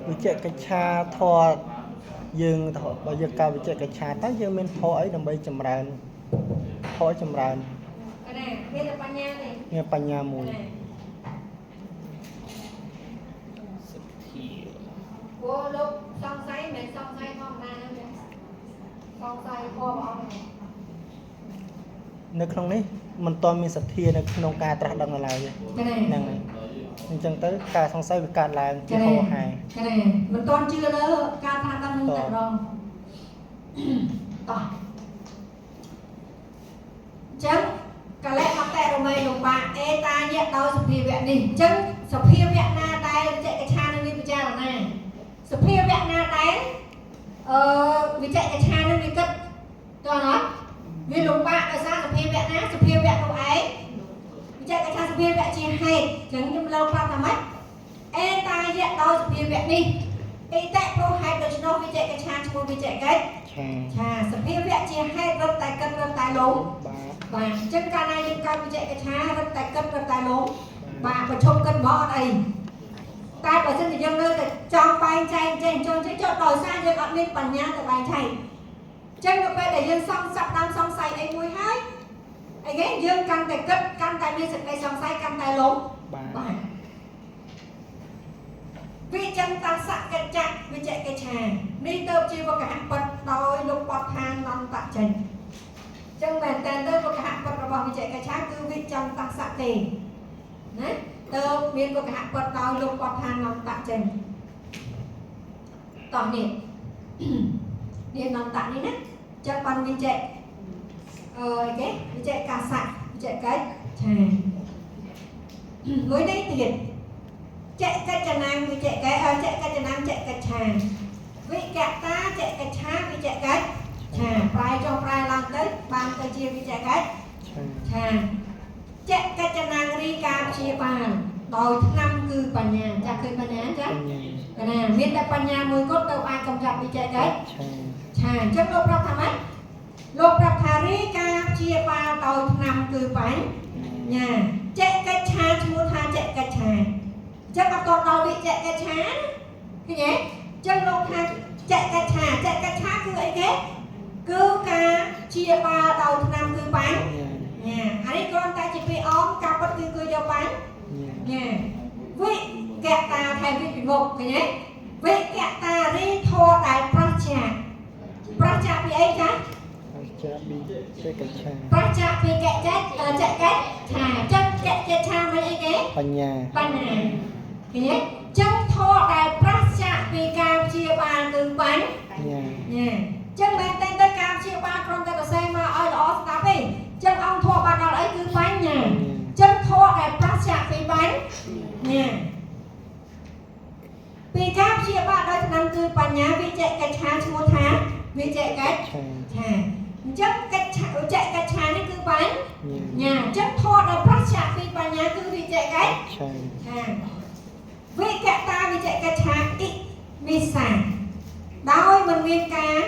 វិជ្ជកិច្ឆាធម៌យើងទៅបើយើងកើតវិជ្ជកិច្ឆាតើយើងមានធម៌អីដើម្បីចម្រើនធម៌ចម្រើន កណាមានតែបញ្ញាទេ មានបញ្ញាមួយ សទ្ធា ព្រោះលោកសង្ស័យមិនមែនសង្ស័យធម្មតាហ្នឹងទេសង្ស័យធម៌ព្រះអង្គទេ នៅក្នុងនេះមិនទាន់មានសទ្ធានៅក្នុងការត្រាស់ដឹងនៅឡើយទេ កណា ហ្នឹងហើយអញ្ចឹងទៅការសង្ស័យវាកើតឡើងជាហោហែ កណាមិនទាន់ជឿលើការត្រាស់ដឹងនឹងតែម្ដងតោះអញ្ចឹងកលៈមតិរមេលំបាកអេតាយៈដោយសភាវៈនេះអញ្ចឹងសភាវៈណាដែលវិជ្ជកិច្ឆានឹងវាពិចារណាសភាវៈណាដែលអឺវិជ្ជកិច្ឆានឹងវាគិតតើអត់វាលំបាកដោយសារសភាវៈណាសភាវៈនោះឯងវិជ្ជកិច្ឆាសភាវៈជាហេតុអញ្ចឹងខ្ញុំលើកប្រាប់ថាម៉េចអេតាយៈដោយសភាវៈនេះអិតិព្រោះហេតុដូច្នោះវិជ្ជកិច្ឆាឈ្មោះវិជ្ជកិច្ ឆា ឆាសភាវៈជាហេតុរត់តែគិតរត់តែលង បាទ បាទអញ្ចឹងកាលណាយើងកើតវិជ្ជកិច្ឆារត់តែគិតរត់តែលងបាទប្រឈប់គិតហ្មងអត់អីតែបើសិនជាយើងនៅតែចង់បែងចែកចេះចូលចេះចុះដោយសារយើងអត់មានបញ្ញាទៅបែងចែកអញ្ចឹងនៅពេលដែលយើងសង្ស័យដើមសង្ស័យអីមួយហើយអីគេយើងកាន់តែគិតកាន់តែមានសេចក្តីសង្ស័យកាន់តែលង បាទ បាទវិចិន្តសកិច្ចៈវិជ្ជកិច្ឆានេះទៅជាវកហពិតដោយលោកបតថានន្តចេញចឹងមែនតើទៅវកហពិតរបស់វិជ្ជកិច្ឆាគឺវិចិន្តសៈទេណាទៅមានវកហពិតដោយលោកបតថានន្តចេញតោះនេះ នេះនន្តៈនេះណាចឹងបានវិជ្ជអឺអីគេវិជ្ជកាសៈវិជ្ជកិច្ឆាមួយនេះទៀត ចកិច្ចនាងវិចកិអចកិច្ចនាងចកិច្ឆាវិកតាចកិច្ឆាវិចកិច្ឆាប្រែចុះប្រែឡើងទៅបានទៅជាវិចកិច្ ឆា ឆាចកិច្ចនាងរីការព្យាបាលដោយថ្នាំគឺបញ្ញាចាស់ឃើញបញ្ញាចា បញ្ញា កណាមានតែបញ្ញាមួយគត់ទៅអាចកំចាត់វិចកិច្ ឆា ឆាអញ្ចឹងលោកប្រាប់ថាម៉េចលោកប្រាប់ថារីការព្យាបាលដោយថ្នាំគឺបញ្ញាចកិច្ឆាឈ្មោះថាចកិច្ឆាអញ្ចឹងអត់តដល់វិចកិច្ឆាណាឃើញទេអញ្ចឹងលោកថាចកិច្ឆាចកិច្ឆាគឺអីគេគឺការព្យាបាលដោយថ្នាំគឺប ញ្ញា ញ្ញាអានេះគ្រាន់តែជាពាក្យអមការពិតគឺគឺយកប ញ្ញា ញ្ញាវិកតាថែមវិពីមុខឃើញទេវិកតារីធរដែលប្រឆាប្រឆាពីអីចា អច្ចាបិចេកិច្ឆា ប្រឆាពីកច្ចៈចកិច្ឆាចឹងកច្ចៈឆាមិនអីគេ បញ្ញា បញ្ញាឃើញទេចឹងធរដែលប្រឆាពីការព្យាបាលគឺប ញ្ញា ញ្ញាចឹងមែនតើទៅការព្យាបាលក្រុមតែសរសេរមកឲ្យល្អស្ដាប់ទេចឹងអង្គធរបានដល់អីគឺបញ្ញាចឹងធរដែលប្រឆាពីបញ្ញាពីការព្យាបាលដោយថ្នាំគឺបញ្ញាវិជ្ជកិច្ឆាឈ្មោះថាវិជ្ជកិច្ ឆា ឆាអញ្ចឹងកិច្ឆាវិជ្ជកិច្ឆានេះគឺប ញ្ញា ញ្ញាអញ្ចឹងធម៌ដែលប្រឆាពីបញ្ញាគឺវិជ្ជកិច្ ឆា ឆាវិកតាវិជ្ជកិច្ឆាអិមិសាដោយមិនមានការ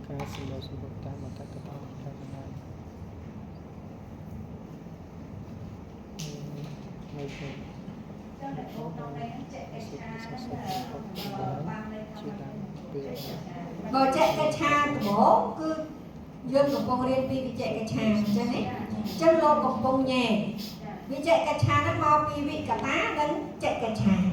ការសម្របសម្រួលតាមអត្តកតកាកណានៅក្នុង ចឹងតែអូក្នុងន័យហ្នឹងចេះកិច្ចការហ្នឹងបានន័យថា ជាដើមពេល បើចេះកិច្ឆាដំបូងគឺយើងកំពុងរៀនពីវិជ្ជកិច្ឆាអញ្ចឹងណាអញ្ចឹងលោកកំពុងញែកវិជ្ជកិច្ឆាហ្នឹងមកពីវិកតានិងចេកិច្ឆា